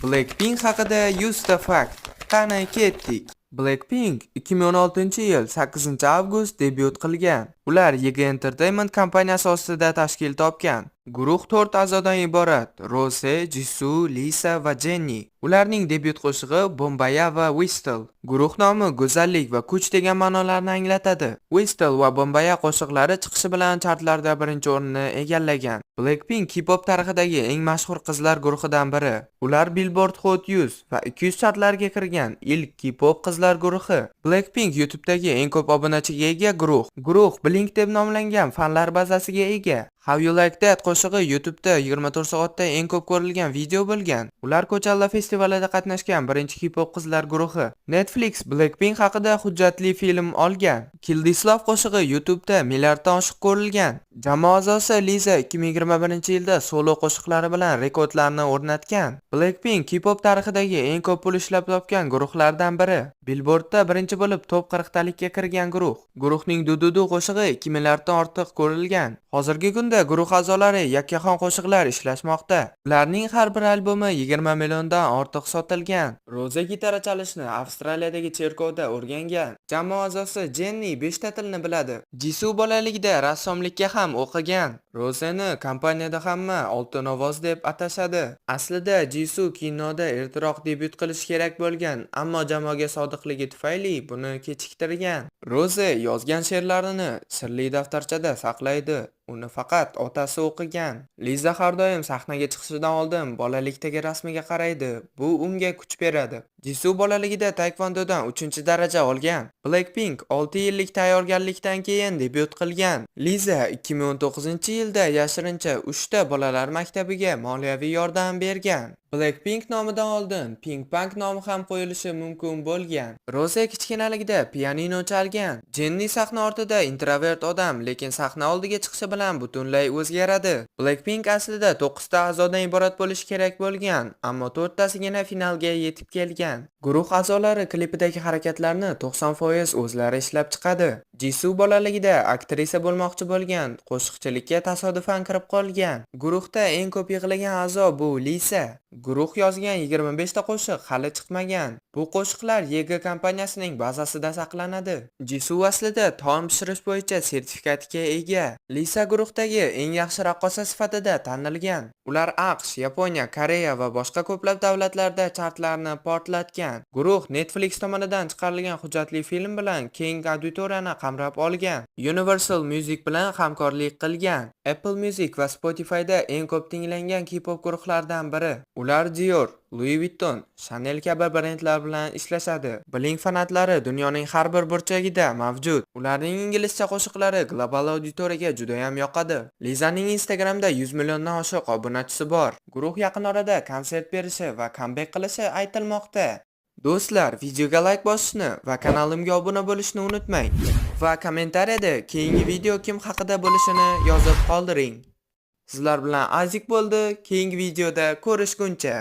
Blackpink haqida 100 ta fakt. Qani, ketdik. Blackpink 2016-yil 8-avgust debyut qilgan. Ular YG Entertainment kompaniyasi ostida tashkil topgan. Guruh 4 a'zodan iborat: Rose, Jisoo, Lisa va Jennie. Ularning debyut qo'shig'i Bombaya va Whistle. Guruh nomi go'zallik va kuch degan ma'nolarni anglatadi. Whistle va Bombaya qo'shiqlari chiqishi bilan chartlarda birinchi o'rinni egallagan. Blackpink K-pop tarixidagi eng mashhur qizlar guruhidan biri. Ular Billboard Hot 100 va 200 chartlariga kirgan ilk K-pop qizlar guruhi. Blackpink YouTube'dagi eng ko'p obunachiga ega guruh. Guruh Blink deb nomlangan fanlar bazasiga ega. How You Like That qo'shig'i YouTube'da 24 soatda eng ko'p ko'rilgan video bo'lgan. Ular Coachella festivalida qatnashgan birinchi K-pop qizlar guruhi. Netflix Blackpink haqida hujjatli film olgan. Kill This Love qo'shig'i YouTube'da milliarddan oshiq ko'rilgan. Jamoa a'zosi Liza 2021-yilda solo qo'shiqlari bilan rekordlarni o'rnatgan. Blackpink K-pop tarixidagi eng ko'p pul ishlab topgan guruhlardan biri. Billboardda birinchi bo'lib top 40 talikka kirgan guruh. Guruhning Dududu qo'shig'i 2 milliarddan ortiq ko'rilgan. Hozirgi kunda guruh a'zolari yakkaxon qo'shiqlar ishlashmoqda. Ularning har bir albomi 20 milliondan ortiq sotilgan. Roza gitara chalishni Avstraliyadagi cherkovda o'rgangan. Jamoa a'zosi Jenni 5 ta tilni biladi. Jisoo bolaligida rassomlikka ham o'qigan. Rozani kompaniyada hamma "Oltin ovoz" deb atashadi. Aslida Jisoo kinoda ertaroq debyut qilishi kerak bo'lgan, ammo jamoaga sodiqligi tufayli buni kechiktirgan. Roze yozgan she'rlarini sirli daftarchada saqlaydi. Uni faqat otasi o'qigan. Liza har doim sahnaga chiqishidan oldin bolalikdagi rasmiga qaraydi. Bu unga kuch beradi. Jisoo bolaligida taekvondodan 3-daraja olgan. Blackpink 6 yillik tayyorgarlikdan keyin debyut qilgan. Liza 2019-yilda yashirincha 3 ta bolalar maktabiga moliyaviy yordam bergan. Blackpink nomidan oldin Pink Punk nomi ham qo'yilishi mumkin bo'lgan. Roze kichkinaligida pianino chalgan. Jenni sahna ortida introvert odam, lekin sahna oldiga chiqishi bilan butunlay o'zgaradi. Blackpink aslida 9 ta a'zodan iborat bo'lishi kerak bo'lgan, ammo 4 tasigina finalga yetib kelgan. Guruh a'zolari klipidagi harakatlarni 90% o'zlari ishlab chiqadi. Jisoo bolaligida aktrisa bo'lmoqchi bo'lgan, qo'shiqchilikka tasodifan kirib qolgan. Guruhda eng ko'p yig'lagan a'zo bu Lisa. Guruh yozgan 25 ta qo'shiq hali chiqmagan. Bu qo'shiqlar YG kompaniyasining bazasida saqlanadi. Jisoo aslida taom pishirish bo'yicha sertifikatga ega. Lisa guruhdagi eng yaxshi raqqosa sifatida tanilgan. Ular AQSh, Yaponiya, Koreya va boshqa ko'plab davlatlarda chartlarni portlatgan. Guruh Netflix tomonidan chiqarilgan hujjatli film bilan keng auditoriyani qamrab olgan. Universal Music bilan hamkorlik qilgan. Apple Music va Spotify'da eng ko'p tinglangan K-pop guruhlaridan biri. Ular Dior, Louis Vuitton, Chanel kabi brendlar bilan ishlashadi. Blink fanatlari dunyoning har bir burchagida mavjud. Ularning inglizcha qo'shiqlari global auditoriyaga judayam yoqadi. Lizaning Instagramda 100 milliondan oshiq obunachisi bor. Guruh yaqin orada konsert berishi va comeback qilishi aytilmoqda. Do'stlar, videoga like bosishni va kanalimga obuna bo'lishni unutmang. Va kommentariyada keyingi video kim haqida bo'lishini yozib qoldiring. Sizlar bilan Azik bo'ldi. Keyingi videoda ko'rishguncha.